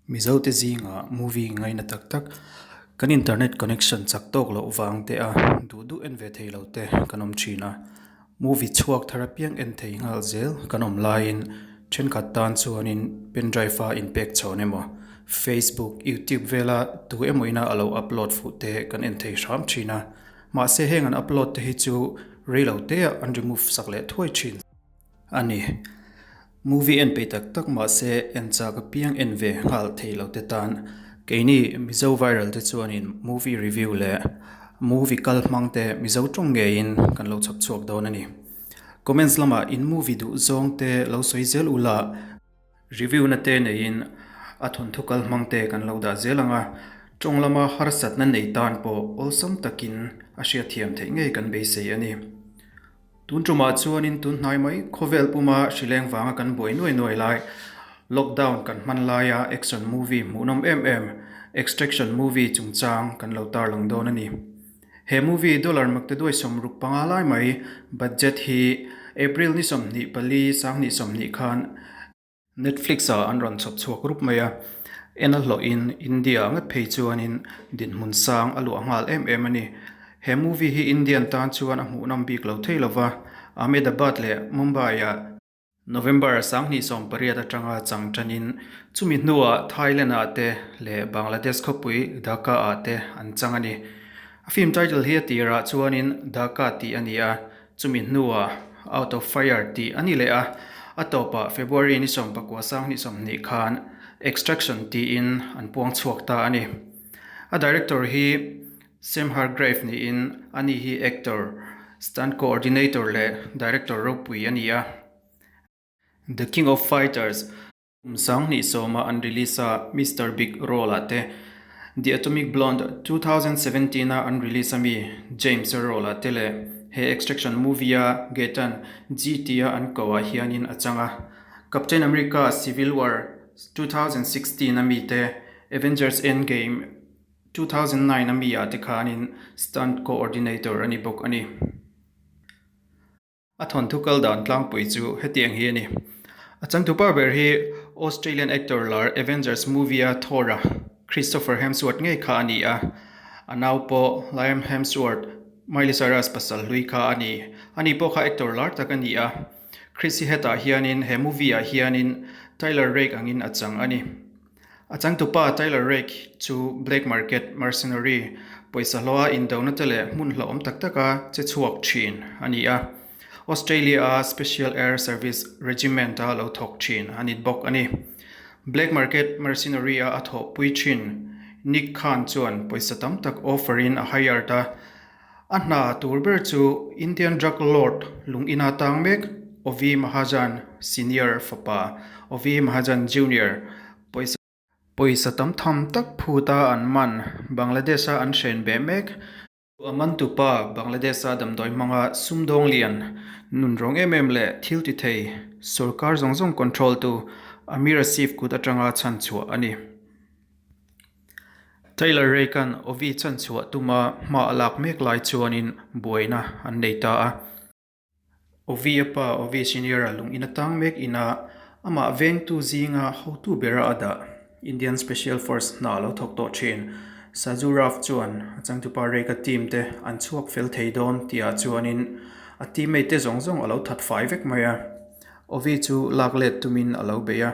Mizote zingah movie ngaina tak tak, kan internet connection chak tawk loh vang te a duh duh en ve thei lo te kan awm thin a. Movie chhuak thar apiang en thei nghal zel kan awm laiin thenkhat tan chuanin pen drive a inpek chhawn emaw Facebook, YouTube vela tu emaw ina a lo upload fuh te kan en thei hram thin a. Mahse heng an upload te hi chu rei lo te ah an remove sak leh thuai thin. A ni. Movie en peih tak tak mahse en chak apiang en ve nghal thei lo te tan keini Mizo viral te chuanin movie review leh movie kal hmang te Mizo tawng ngeiin kan lo chhawp chhuak dawn a ni. Comments lamah in movie duh zawng te lo sawi zel ula, review na te neiin a thawnthu kal hmang te kan lo dah zel ang a, tawng lama harsatna nei tan pawh awlsam takin a hriatthiam theih ngei kan beisei a ni. Tun tumah chuanin tun hnai mai khawvel puma hrileng vanga kan buai nuai nuai lai, lockdown kan hman laia action movie hmuhnawm em em Extraction movie chungchang kan lo tarlang dawn a ni. He movie dollar maktaduai 65 lai mai budget hi April ni 24 2020 khan Netflix-ah an rawn chhawp chhuak rup mai a, en a hlawhin India ngat phei chuanin dinhmun sang a luah nghal em em a ni. He movie hi Indian tan chuan a hmuhnawm bik lo thei lova, Ahmedabad leh Mumbai-ah November 2018 atanga chang tanin chumi hnuah Thailand-ah te leh Bangladesh khawpui Dhaka-ah te an chang a ni. A film title hi a tirah chuanin Dhaka tih a ni a, Chumi hnuah Out of Fire tih a ni leh a, a tawpah February ni 19 2020 khan Extraction tiin an puang chhuak ta a ni. A director hi Sam Hargrave niin ani hi actor, stunt coordinator leh director ropui a ni a. The King of Fighters. Kum 2010-a an release a Mister Big role-ah te, The Atomic Blonde 2017-a an release ami James-a role-ah te leh he Extraction movie-a Gaetan G tia an koh-ah hianin a chang a. Captain America Civil War 2016 ami te, Avengers Endgame 2009 ami-ah te khanin stunt coordinator a ni bawk a ni. A thawnthu kal dan tlangpui chu hetiang hi a ni. A changtupa ber hi Australian actor lar Avengers movie-a Thor-a Christopher Hemsworth ngei kha a ni a, a nau pawh Liam Hemsworth, Miley Cyrus pasal hlui kha a ni. Ani pawh kha actor lar tak a ni a. Chris hi hetah hianin he movie-ah hianin Tyler Rake angin a chang a ni. A changtupa Tyler Rake chu black market mercenary, pawisa hlawha indona te leh hmun hlauhawm tak taka che chhuak thin a ni a. Australia-a Special Air Service Regiment-a lo thawk thin a ni bawk a ni. Black market mercenary-a a thawhpui thin Nick Khan chuan pawisa tam tak offer-in a hired a. A hna tur ber chu Indian drug lord lung ina tang mek Ovi Mahajan Senior fapa Ovi Mahajan Junior pawisa pawisa tam tham tak phuta an man Bangladesh-a an hren beh mek. A mantupa Bangladesh-a damdawi hmanga sumdawng lian nun rawng em em leh thil ti thei sorkar zawng zawng control tu Amir Asif kut atanga chhan chhuah a ni. Taylor Rake-a'n Ovi chhan chhuah tuma hma a lak mek lai chuanin buaina an nei ta a. Ovi a pa Ovi Senior-a lung in atang mek ina amah vengtu zinga hotu bera a dah Indian Special Force hna lo thawk tawh thin. Saju Rav chuan a changtupa Rake-a team te an chhuak fel thei dawn tihah chuanin a teammate te zawng zawng a lo that fai vek mai a. Ovi chu lak let tumin a lo bei a.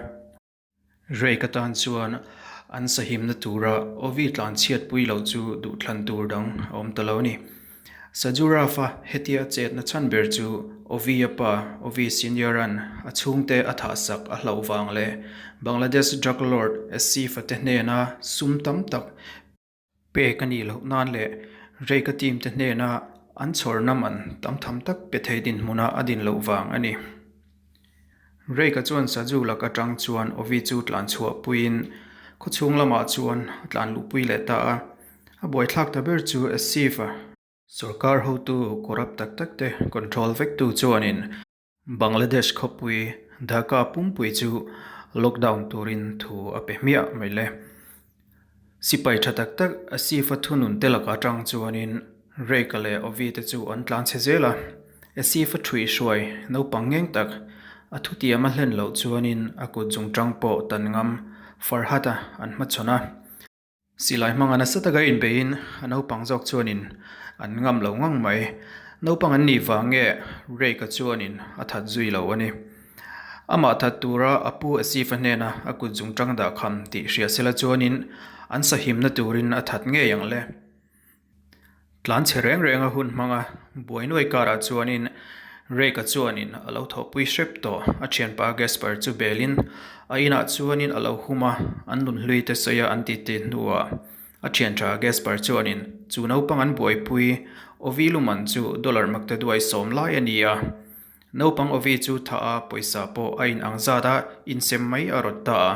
Rake atan chuan an sahimna tura Ovi tlan chhiatpui loh chu duhthlan tur dang a awm ta lo a ni. Saju Rafa hetia chetna chhan ber chu Ovi a pa, Ovi Senior-a'n a chhungte a thahsak a hlauh vang leh Bangladesh drug lord Asif-a te hnena sum tam tak pek a nih loh nan leh Rake-a team te hnena an chhawrna man tam tham tak pe thei dinhmuna a din loh vang a ni. Rake-a chuan Saju lak atang chuan Ovi chu tlan chhuah puiin khawchhung lamah chuan a tlan luhpui leh ta a. A buaithlak ta ber chu Asif-a. Sorkar hotu corrupt tak tak te control vektu chuanin Bangladesh khawpui Dhaka pumpui chu lockdown turin thu a pe hmiah mai le. Sipai tha tak tak Asif-a thunun te laka atang chuanin Rake-a leh Ovi te chu an tlan chhe zel a. Asif-a ṭhui hruai naupang ngeng tak a thutiam a hlen loh chuanin a kut zungṭang pawh tan ngam. Farhat-a an hmachhawn a. Silai hmanga nasa taka inbeiin a naupang zawk chuanin an ngam lo ngang mai. Naupang an nih vang nge Rake-a chuanin a that zui lo a ni. Amah that tura a pu Asif-a hnena a kut zungtang dah kham tih hria sela chuanin an sahimna turin a that ngei ang le. Tlan chhe reng reng a hun hmang a, buai nuai karah chuanin Rake-a chuanin a lo thawhpui hrep tawh. A thianpa Gasper chu belin a inah chuanin a lo hum a, an nunhlui te sawi a an titi hnuah a thiantha Gasper chuanin chu naupang an buaipui Ovi luman chu dollar maktaduai sawm lai a ni a, naupang Ovi chu thah a pawisa pawh a inang zat a insem mai a rawt ta a.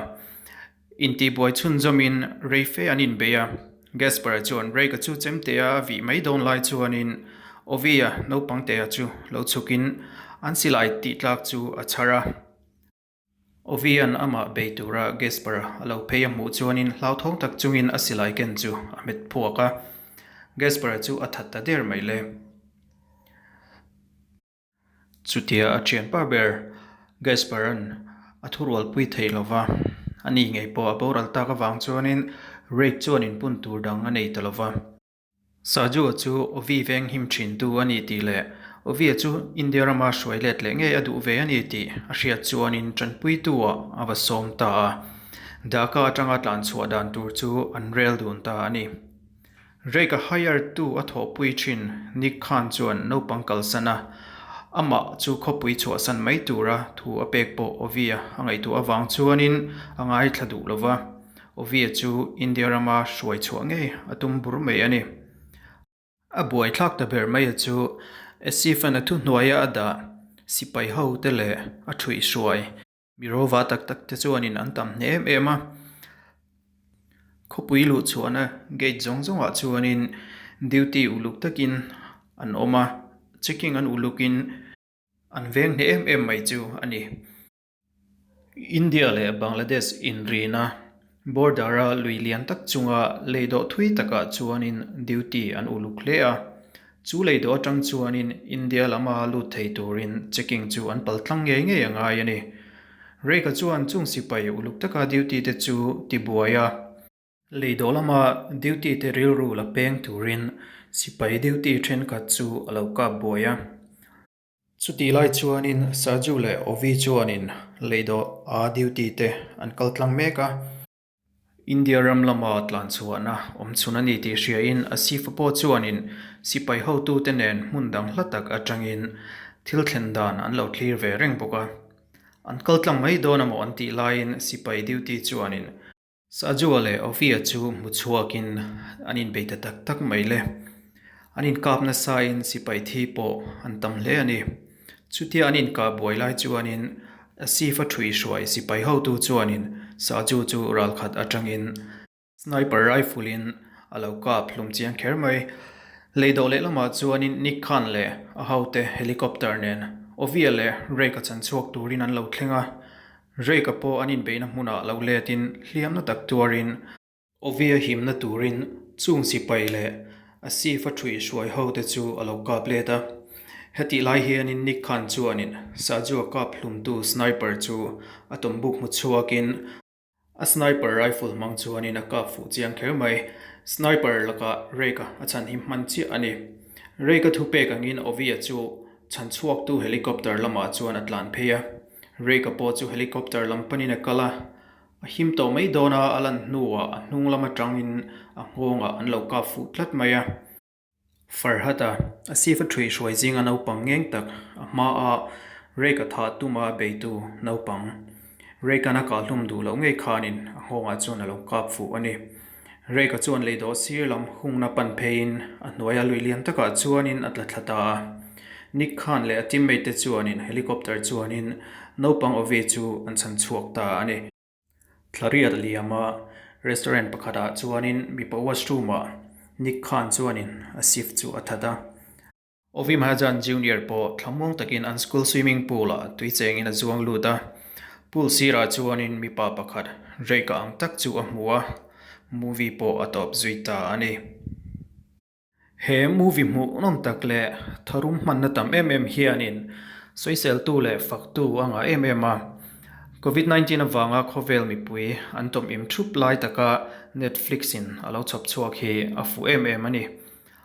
Intihbuai chhunzawmin rei fe an inbei a, Gasper-a chuan Rake-a chu chemtea a vih mai dawn lai chuanin Ovi-a naupangtea chu lo chhukin an silai tih tlak chu a chhar a. Ovi-a'n amah bei tura Gasper-a a lo phei a hmuh chuanin hlauthawng tak chungin a silai ken chu a hmet phuak a, Gasper-a chu a that ta der mai le. Chutia a thianpa ber Gasper-a'n a thurualpui thei lo va, a ni ngei pawh a boral tak avang chuanin Rake chuan inpun tur dang a nei ta lo va. Saju-a chu Ovi veng him thintu a ni tih leh Ovi-a chu India rama hruai let leh ngei a duh ve a ni tih a hriat chuanin tanpuitu-ah a va sawm ta a. Dhaka atanga tlanchhuah dan tur chu an rel dun ta a ni. Rake-a hire tu a thawhpui thin Nick Khan chuan naupang kalsan a, amah chu khawpui chhuahsan mai tura thu a pek pawh Ovi-a a ngaihtuah avang chuanin a ngaithla duh lo va, Ovi-a chu India rama hruai chhuah ngei a tum bur mai a ni. A buaithlak ta ber mai a chu Asif-a'n a thuhnuaia a dah sipai ho te leh a thuihhruai. Mi rova tak tak te chuanin an tam hneh em em a, khawpui luh chhuahna gate zawng zawngah chuanin duty uluk takin an awm a, checking an ulukin an veng hneh em em mai chu a ni. India leh Bangladesh inrina Border a lui lian tak chunga lei dawh thui takah chuanin duty an uluk hle a, chu lei dawh atang chuanin India lama lut thei turin checking chu an pal tlang ngei ngei a ngai a ni. Rake-a chuan chung sipai uluk taka duty te chu ti buai a, lei dawh lama duty te rilru la peng turin sipai duty thenkhat chu a lo kap buai a. Chutih lai chuanin Saju leh Ovi chuanin leidawh a duty te an kal tlang mek a. India ram lama tlan chhuahna awm chhun a ni tih hriain Asifa pawh chuanin sipai hotute nen hmun dang hla tak atangin thil thlen dan an lo thlir ve reng bawk a. An kal tlang mai dawn amaw an tih laiin sipai duty chuanin Sajua leh Ovia chu hmu chhuakin an inbei ta tak tak mai le. An inkap nasain sipai thi pawh an tam hle a ni. Chutia an inkah buai lai chuanin Asif-a ṭhui hruai sipai hotu chuanin Saju chu ralkhat aṭangin sniper rifle-in a lo kap hlum chiang kher mai. Lei dawh lehlamah chuanin Nick Khan leh a hote helicopter nen Ovia leh Rake-a chanchhuak turin an lo thleng a. Rake-a pawh an inbeihna hmunah lo letin hliamna tak tuarin, Ovia himna turin chung sipai leh a Sifa ṭhuih hruai hote chu a lo kap let a. Hetih lai hianin Nick Khan chuanin Saju-a kap hlumtu sniper chu a tawmbuk hmu chhuakin a sniper rifle hmang chuanin a kap fuh chiang kher mai. Sniper lakah Rake-a a chhanhim hman chiah a ni. Rake-a thupek angin Ovia chu chhanchhuaktu helicopter lamah chuan a tlan phei a. Rake-a pawh chu helicopter lam panin a kal a, a him tawh mai dawn a, a lan hnuah a hnung lam atangin a nghawngah an lo kap fuh tlat mai a. Farhat-a, a sif a ṭhuih hruai zinga naupang ngeng tak, a hmaa Rake-a thah tuma beitu naupang, Rake-a'n a kahhlum duh loh ngei khanin a nghawngah chuan a lo kap fuh a ni. Rake-a chuan lei dawh sir lam hungna pan pheiin a hnuaia lui lian takah chuanin a tla thla ta a. Nick Khan leh a teammate te chuanin helicopter chuanin naupang Ovi chu an chhan chhuak ta a ni. Thlariat a liam a, restaurant pakhatah chuanin mipa washroom-ah Nick Khan chuanin a shift chu a that a. Ovi Mahajan Junior pawh thlamuang takin an school swimming pool-ah tui chengin a zuang lut a. Pool sirah chuanin mipa pakhat Drake-a ang tak chu a hmu a, movie pawh a tawp zui ta a ni. He movie hmuhnawm tak leh tharum hmanna tam em em hianin sawiseltu leh faktu a ngah em em a. Covid 19 avanga khawvel mipui an tawmim thup lai taka Netflix in a lo chhawp chhuak hi a fuh em em a ni.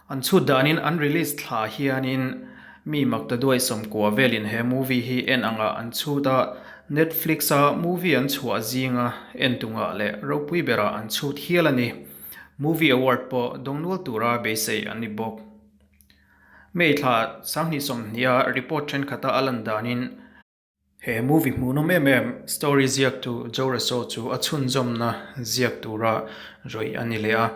An chhut danin an release thla hianin mi maktaduai 90 velin he movie hi en anga an chhut a, Netflix a movie an chhuah zinga en tungah leh ropui berah an chhut hial a ni. Movie award pawh dawng nual tura beisei an ni bawk. May thla 2020 a report thenkhata a lan danin, He movie hmuhnawm em em story ziaktu Joe Russo chu a chhunzawmna ziak tura rawih a ni leh a,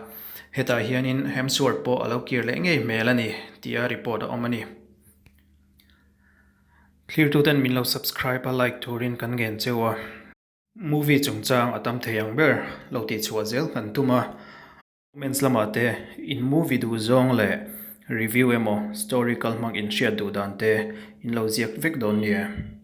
hetah hianin Hemsworth pawh a lo kir leh ngei hmel a ni tia report a awm a ni. Thlirtuten min lo subscribe a like turin kan ngen cheu a, movie chungchang a tam thei ang ber lo tihchhuah zel kan tum a. Comments lamah te in movie duh zawng leh review emaw story kal hmang in hriat duh dan te in lo ziak vek dawn nia.